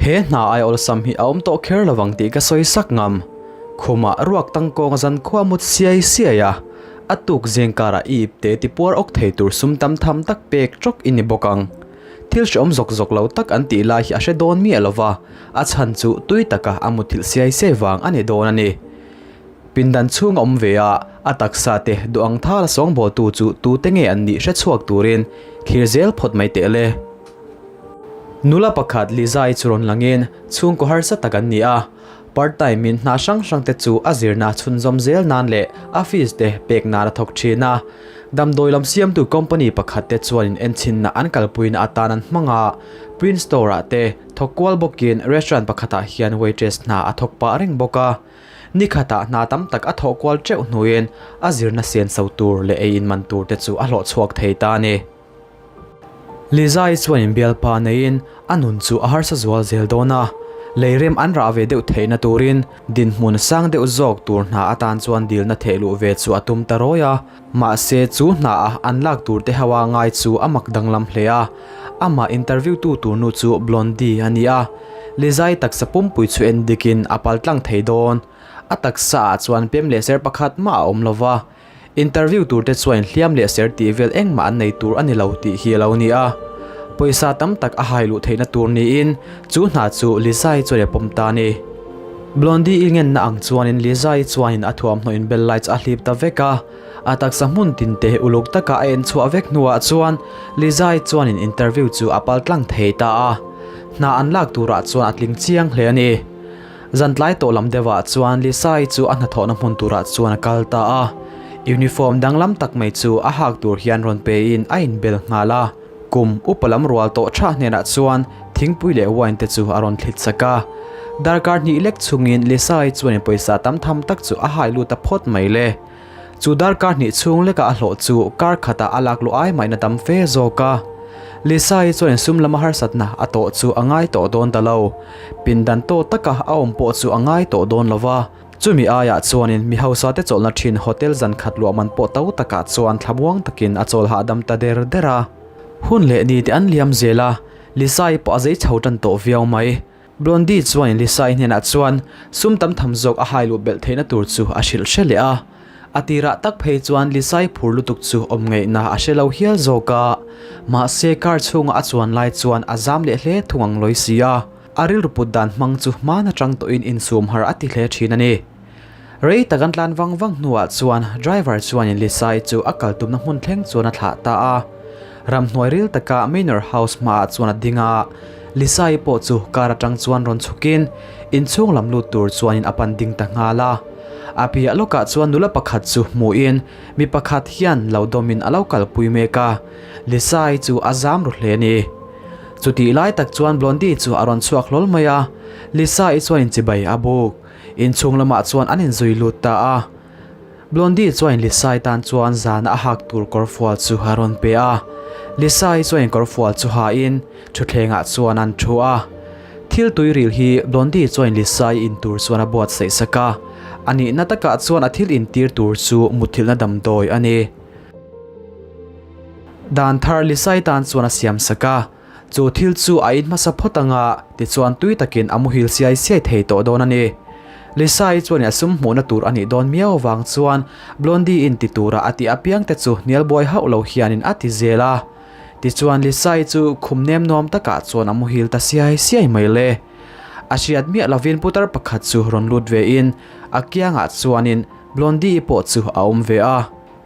He hna ai awlsam hi a awm tawh kher lovang tih ka sawi sak ngam. Khumah ruak tangkawng zankhua mut siai siai a, a tuk zing karah i ipte tipuar awk thei tur sum tam tham tak pek tawk i ni bawk ang. Thil hreawm zawk zawk lo tak an tih lai hi a hre dawn miah lova, a chhan chu tui taka a muthilh siai siai vang a ni dawn a ni. Pindan chhung a awm ve a, a taksa te duh ang thal a sawngbawltu chu tute nge an nih hre chhuak turin thlir zel phawt mai teh le. Nula pakhat Lizai chu rawn langin chhungkaw harsa tak an ni a, part time in hna hrang hrang te chu a zirna chhunzawm zel nan leh a fees te pek nan a thawk thin a. Damdawi lam siamtu company pakhat te chuan in enchinna an kalpuina atan an hmang a, print store ah te thawk kual bawkin restaurant pakhatah hian waitress hna a thawk pah reng bawk a. Ni khatah hna tam tak a thawh kual teuh hnuin a zirna senso tur leh ei in man tur te chu a hlawh chhuak thei ta a ni. Lizai chuan inbialpa neiin a nun chu a harsa zual zel dawn a, leirem an rah ve deuh theihna turin dinhmun sang deuh zawk tur hna atan chuan dilna theh luh ve chu a tum ta rawi a. Mahse chu hna a an lak tur te ho a ngai chu a mak danglam hle a, amah interview tu tur nu chu Blondie a ni a, Lizai taksa pumpui chu en dikin a pal tlang thei dawn. A taksa ah chuan pem leh ser pakhat mah a awm lova. Interview tur te chuan hliam leh ser tih vel engmah an nei tur a ni lo tih hi a lo ni a. Pawisa tam tak a hai luh theihna tur niin chu hna chu Lizai chuan a pawm ta a ni. Blondie i ngenna ang chuanin Lizai chuanin a thuamhnaw in bell lights a hlip ta vek a. A taksa hmun tin te uluk taka a en chhuah vek hnuah chuan Lizai chuanin interview chu a pal tlang thei ta a. Hna an lak turah chuan a tling chiang hle a ni. Zan tlai tawh lam deuhah chuan Lisai chu a hnathawhna hmun turah chuan a kal ta a. Uniform danglam tak mai chu a hak tur hian rawn pein a inbel nghal a. Kum upa lam rual tawh tha hnenah chuan thingpui leh wine te chu a rawn thlit sak a. Darkar hnih lek chungin Lisai chuan pawisa tam tham tak chu a hai lut ta phawt mai le. Chu darkar hnih chhung leka a hlawh chu kar khatah a lak luh ai mahina tam fe zawk a. Lisa-i chuan sum lama harsatna a tawh chu a ngai tawh dawn ta lo. Pindan tawh taka a awm pawh chu a ngai tawh dawn lo va. Chumi aiah chuanin mi hausa te chawlhna thin hotel zan khat luah man pawh to takah chuan thlamuang takin a chawl hahdam ta der der a. Hun leh ni te an liam zel a, Lisa-i pawh a zei chho tan tawh viau mai. Blondie chuan Lisa-i hnenah chuan sum tam tham zawk a hai luh belh theihna tur chu a hrilh hre leh a. A tirah tak phei chuan Lisa-i phur lutuk chu awm ngaihna a hre lo hial zawk a. Mahse car chhunga a chuan lai chuan a zam leh hle thung ang lawi si a. A rilru put dan hmang chu hman atang tawhin insum har a ti hle thin a ni. Rei tak an tlan vang vang hnuah chuan driver chuanin Lisa-i chu a kal tumna hmun thleng chuan a thlah ta a. Ramhnuai ril taka Manor House hmaah chuan a ding a, Lisa-i pawh chu car atang chuan rawn chhukin inchhung lam lut tur chuanin a pan ding ta nghal a. A piah lawkah chuan nula pakhat chu hmuhin mi pakhat hian lo dawmin a lo kalpui mek a, Lisa-i chu a zam ru hle a ni. Chutih lai tak chuan Blondie chu a rawn chhuak hlawl mai a, Lisa-i chuan inchibai a buk. Inchhung lamah chuan an inzui lut ta a. Blondie chuan Lisai tan chuan zana a hak tur kawrfual chu a rawn pe a. Lisai chuan kawrfual chu hain thutthlengah chuan an thu a. Thil tui ril hi Blondie chuan Lisai in tur chuan a buatsaih sak a. A nihna takah chuan a thil intir tur chu muthilhna damdawi a ni. Dan thar Lisai tan chuan a siam sak a. Chu thil chu a in hmasa phawt anga tichuan tui takin a muhil siai siai thei tawh dawn a ni. Lisa-i chuan a sum hmuhna tur a nih dawn miau avang chuan Blondie in ti tura a tih apiang te chu hnial buai hauh lo hianin a ti zel a. Tichuan Lisa-i chu khum nem nuam takah chuan a muhil ta siai siai mai le. A hriat miah lovin putar pakhat chu rawn lut vein a kiangah chuanin Blondie-i pawh chu a awm ve a.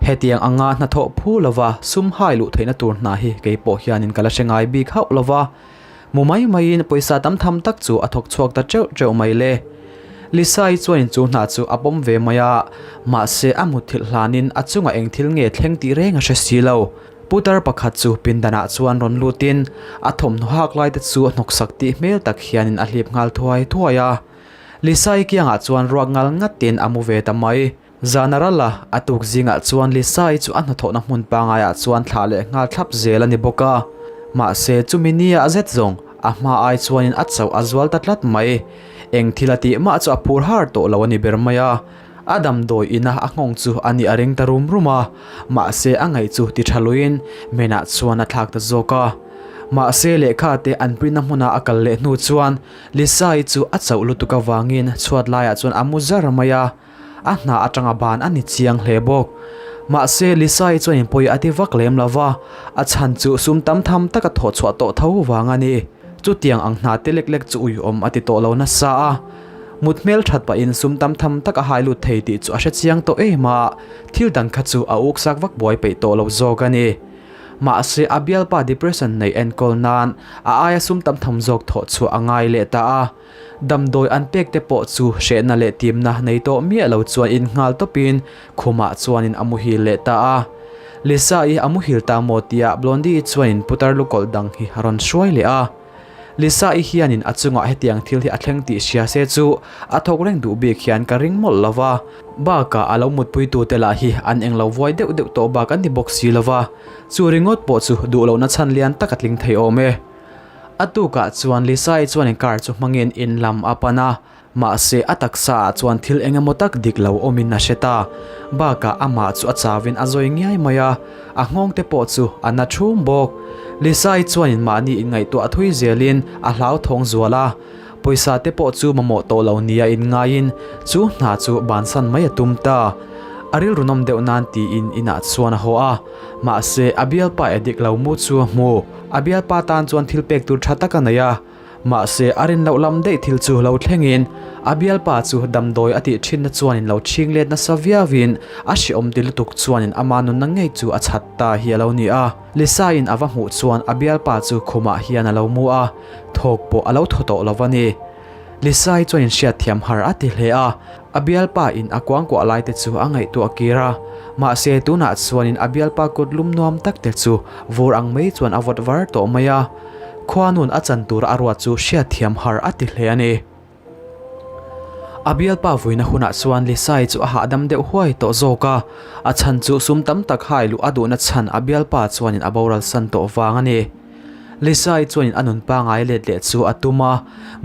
Hetiang anga hnathawh phu lova sum hai luh theihna tur hna hi kei pawh hianin ka la hre ngai bik hauh lova, mu mai maiin pawisa tam tham tak chu a thawk chhuak ta teuh teuh mai le. Lisa-i chuanin chu hna chu a pawm ve mai a, mahse a mutthilh hlanin a chungah eng thil nge thleng tih reng a hre si lo. Putar pakhat chu pindanah chuan rawn lutin a thawmhnaw hak lai te chu a hnawksak tih hmel tak hianin a hlip nghal thuai thuai a. Lisa-i kiangah chuan ruak ngal ngatin a mu ve ta mai. Zana rala a tuk zingah chuan Lisa-i chu a hnathawhna hmun pangaiah chuan thlah leh nghal thlap zel a ni bawk a. Mahse, chumi nia zet zawng a hma ai chuanin a chauh a zual ta tlat mai. Eng thil a tih mah chu a phur har tawh lo a ni ber mai a. A damdawi ina a nghawng chu a nih a ring ta rum rum a, mahse a ngaih chu ti tha luiin Menah chuan a thlak ta zawk a. Mahse lehkha te an print na hmuna a kal leh hnu chuan Lisa-i chu a chauh lutuk avangin chhuat laiah chuan a mu zar mai a, a hna atanga ban a ni chiang hle bawk. Mahse Lisa-i chuan inpawi a ti vak lem lo va, a chhan chu sum tam tham taka thawh chhuah tawh tho vang a ni. Chutiang ang hna te lek lek chu uiawm a ti tawh lo nasa a, mut hmel that pahin sum tam tham tak a hai lut thei tih chu a hre chiang tawh em a, thil dang kha chu a uksak vak buai peih tawh lo zawk a ni. Mahse a bialpa depression neih enkawl nan a aia sum tam tham zawk thawh chhuah a ngai leh ta a, damdawi an pek te pawh chu hrehna leh timna nei tawh miah lo chuan in nghal tawpin khumah chuanin a muhil leh ta a. Lisa-i a muhil ta maw tia Blondie-i chuanin putar lukawlh dang hi a rawn hruai leh a. Lisa-i hianin a chungah hetiang thil hi a thleng tih hria se chu a thawk reng duh bik hian ka ring mawlh lo va. Bakah a lo mutpuitute lah hi an englo vuai deuh deuh tawh bak an ni bawk si lo va, chu ringawt pawh chu duh lohna chhan lian tak a tling thei awm e. A tukah chuan Lisa-i chuanin car chu hmangin in lam a pan a. Mahse, a taksa ah chuan thil eng emaw tak dik lo awmin a hre ta. Bakah amah chu a chauin a zawi ngiai mai a, a nghawng te pawh chu a na thum bawk. Lisa-i chuanin mahni inngaihtuah thui zelin a hlauthawng zual a, pawisa te pawh chu mamawh tawh lo nia inngaiin chu hna chu bansan mai a tum ta. A rilru nawm deuh nan tiin inah chuan a haw a, mahse a bialpa e dik lo mu chu a hmu. A bialpa tan chuan thil pek tur tha tak a nei a. Mahse, a rin loh lam daih thil chu lo thlengin a bialpa chu damdawi a tih thinna chuanin lo chhing let nasa viauin a hreawm ti lutuk chuanin ama nunna ngei chu a chhat ta hi a lo ni a. Lisa-in a va hmuh chuan a bialpa chu khumah hian a lo mu a, thawk pawh a lo thaw tawh lo a ni. Lisa-i chuanin hriatthiam har a ti hle a, a bialpa in a kuangkuah lai te chu a ngaihtuah kir a, mahse tunah chuanin a bialpa kut lum nuam tak te chu vur ang mai chuan a vawt var tawh mai a. Khuanun a chan tur a ruat chu hriatthiam har a ti hle a ni. A bialpa vuina hunah chuan Lisai chu a hahdam deuh huai tawh zawk a, a chhan chu sum tam tak hai luh a duhna chhan a bialpa chuanin a boral san tawh vang a ni. Lisai chuanin a nun pangai let leh chu a tum a,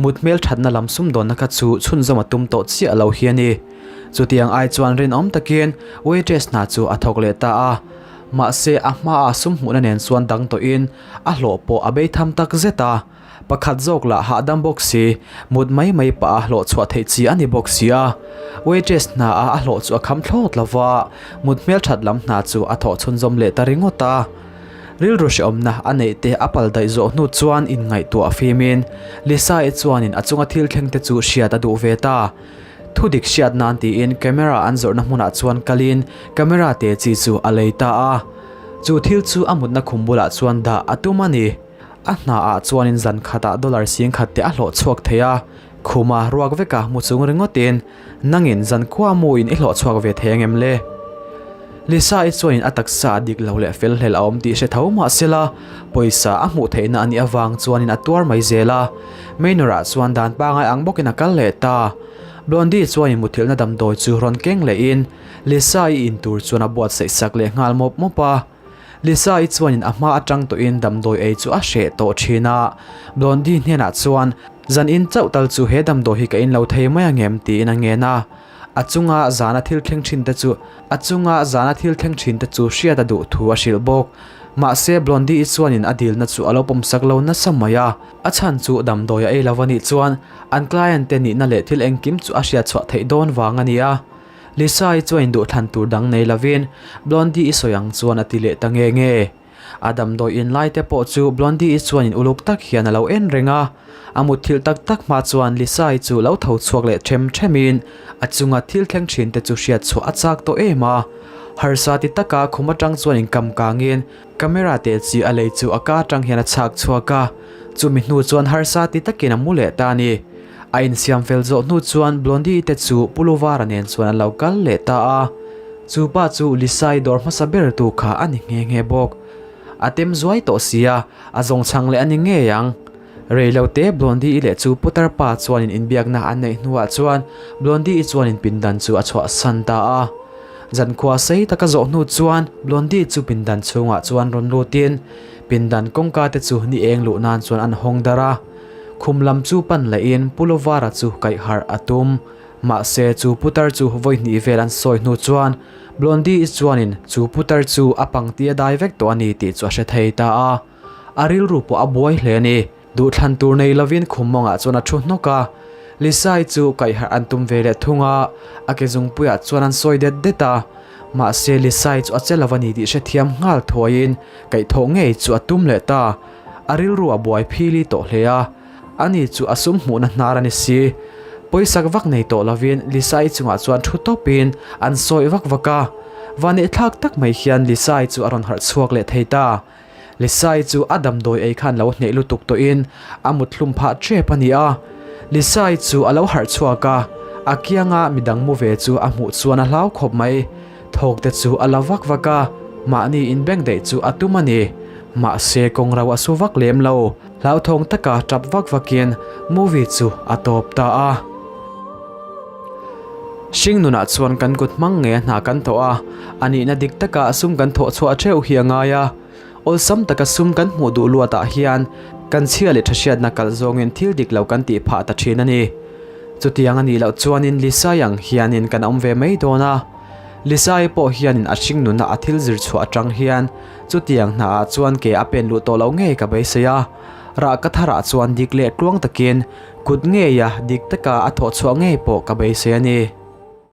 mut hmel thatna lam sumdawnna kha chu chhunzawm a tum tawh chiah lo hi a ni. Chutiang ai chuan rinawm takin waitress hna chu a thawk leh ta a, mahse a hmaa sum hmuhna nen chuan dang tawhin A hlawh pawh a bei tham tak zet a, pakhat zawk lah hahdam bawk si, mut mai mai pah a hlawh chhuah theih chi a ni bawk si a. Waitress hna a a hlawh chu a kham thlawt lo va, mut hmelthat lam hna chu a thawh chhunzawm leh ta ringawt a. Rilru hrehawmna a neih te a pal daih zawh hnu chuan inngaihtuah fimin Lisa-i chuanin a chunga thil thleng te chu hriat a duh ve ta. Thudik hriat nan tiin camera an zawrhna hmunah chuan kalin camera te chi chu a lei ta a. Chu thil chu a mutna khum bulah chuan dah a tum a ni. A hnaah chuanin zan khatah dollar singkhat te a hlawh chhuak thei a, khuma ruak veka mu chung ringawtin nangin zan khua muin i hlawh chhuak ve thei angem le? Lisa-i chuanin a taksa a dik lo leh fel hlel a awm tih hre tho mah sela, pawisa a hmuh theihna a nih avang chuanin a tuar mai zel a. Manor-ah chuan dan pangai ang bawkin a kal leh ta. Blondie chuanin muthilhna damdawi chu rawn keng lehin Lisa-i in tur chuan a buatsaih sak leh nghal mawp mawp a. Lisa-i chuanin a hma atang tawhin damdawi ei chu a hreh tawh thin a. Blondie hnenah chuan, Zan in chauh tal chu he damdawi hi ka in lo thei mai angem? tiin a ngen a. A chunga zana thil thleng thin te chu a chunga zana thil thleng thin te chu hriat a duh thu a hrilh bawk. Mahse Blondie-i chuanin a dilna chu a lo pawmsak lo nasa mai a. A chhan chu damdawi a ei lo a nih chuan an client te nihna leh thil engkim chu a hriatchhuah theih dawn vang a ni a. Lisa-i chuan induhthlan tur dang nei lovin Blondie-i sawi ang chuan a ti leh ta nge nge. A damdawi in lai te pawh chu Blondie-i chuan in uluk tak hian a lo en reng a. A mutthilh tak tak hma chuan Lisa-i chu lo tho chhuak leh them themin a chunga thil thleng thin te chu hriat chhuah a chak tawh em a. Harsa ti taka khum atang chuan inkam kangin camera te chi a lei chu a ka atang hian a chhak chhuak a. Chumi hnu chuan harsa ti takin a mu leh ta a ni. A insiam fel zawh hnu chuan Blondie te chu Puluvara nen chuan an lo kal leh ta a. Chu pa chu Lisa-i dawr hmasa ber tu kha a ni nghe nghe bawk. A tem zuai tawh si a, a zawng chhang leh a ni ngei ang. Reilote Blondie-i leh chu putar pa chuanin inbiakna an neih hnuah chuan Blondie-i chuanin pindan chu a chhuahsan ta a. Zankhua sei taka zawh hnu chuan Blondie chu pindan chhungah chuan rawn lutin pindan kawngka te chu ni eng luh nan chuan an hawng darh a. Khum lam chu pan lehin Pulovara chu kaih harh a tum. Mahse chu putar chu vawi hnih vel an sawi hnu chuan Blondie-i chuanin chu putar chu a pangti a dai vek tawh a ni tih chu a hre thei ta a. A rilru pawh a buai hle a ni. Duhthlan tur nei lovin khum mawngah chuan a thu hnawk a. Lisai chu kaihharh an tum ve leh thung a, a ke zungpuiah chuan an sawi det det a. Mahse Lisai chu a che lo a ni tih hrethiam nghal thuaiin kaihthawh ngei chu a tum leh ta. A rilru a buai phili tawh hle a. Ani chu a sum hmuhna hnar a ni si. Pawisak vak nei tawh lovin Lisai chungah chuan thu tawpin an sawi vak vak a. Vanehthlak tak mai hian Lisai chu a rawn harh chhuak leh thei ta. Lisai chu a damdawi ei khan lo hneh lutuk tawhin a mut hlum phah tep a ni a. Lisai chu a lo harh chhuak a, a kianga midang mu ve chu a hmuh chuan a hlau khawp mai. Thawk te chu a la vak vak a, mahni inbeng daih chu a tum a ni. Mahse kawng ro a su vak lem lo. Hlauthawng taka tap vak vakin movie chu a tawp ta a. Hring nunah chuan kan kut hmang ngei a hna kan thawh a, a nihna dik taka sum kan thawh chhuah theuh hi a ngai a. Awlsam taka sum kan hmuh duh luatah hian kan chhia leh thahriatna kalh zawngin thil dik lo kan tih phah ta thin a ni. Chutiang a nih loh chuanin Lisai ang hianin kan awm ve mai dawn a. Lisai pawh hianin a hring nuna a thil zir chhuah atang hian chutiang hnaah chuan ke a pen luh tawh loh ngei ka beisei a. Rah ka tharah chuan dik leh tluang takin kut ngeia dik taka a thawh chhuah ngei pawh ka beisei a ni.